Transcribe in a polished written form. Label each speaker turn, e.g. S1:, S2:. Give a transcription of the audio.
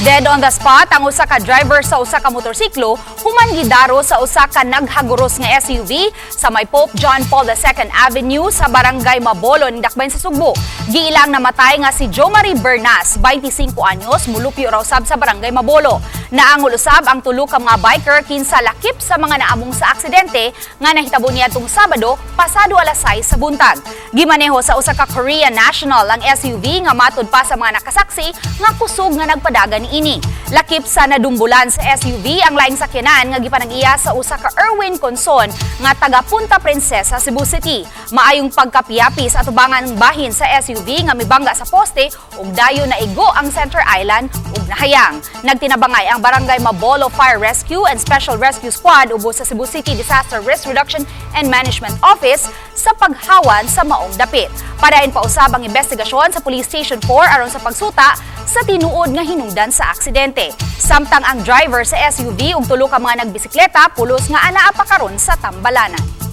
S1: Dead on the spot ang usa ka driver sa usa ka motorsiklo human gidaro sa usa ka naghaguros nga SUV sa may Pope John Paul II Avenue sa Barangay Mabolon, Dakbayan sa Sugbo. Giilang namatay nga si Jo Marie Bernas, 25 anyos, mulupyo raw sab sa Barangay Mabolo. Naangol usab ang tulo ka mga biker kinsa lakip sa mga naamong sa aksidente nga nahitabo niadtong Sabado pasado alas 6 sa buntag. Gimaneho sa usa ka Korean national ang SUV nga matud pa sa mga nakasaksi nga kusog nga nagpadagan niini. Lakip sa nadumbulan sa SUV ang laing sakyanan nga gipanag-iya sa usa ka Erwin Conson nga taga Punta Princesa, Cebu City. Maayong pagkapiyapi sa atubangan bahin sa SUV nga mibangga sa poste ug dayon naigo ang center island ug nahayang. Nagtinabangay ang Barangay Mabolo Fire Rescue and Special Rescue Squad ubos sa Cebu City Disaster Risk Reduction and Management Office sa paghawan sa maong dapit. Padayon pa usab ang investigasyon sa Police Station 4 aron sa pagsuta sa tinuod nga hinungdan sa aksidente. Samtang ang driver sa SUV ug tulo ka mga nagbisikleta pulos nga anaa pa karon sa tambalanan.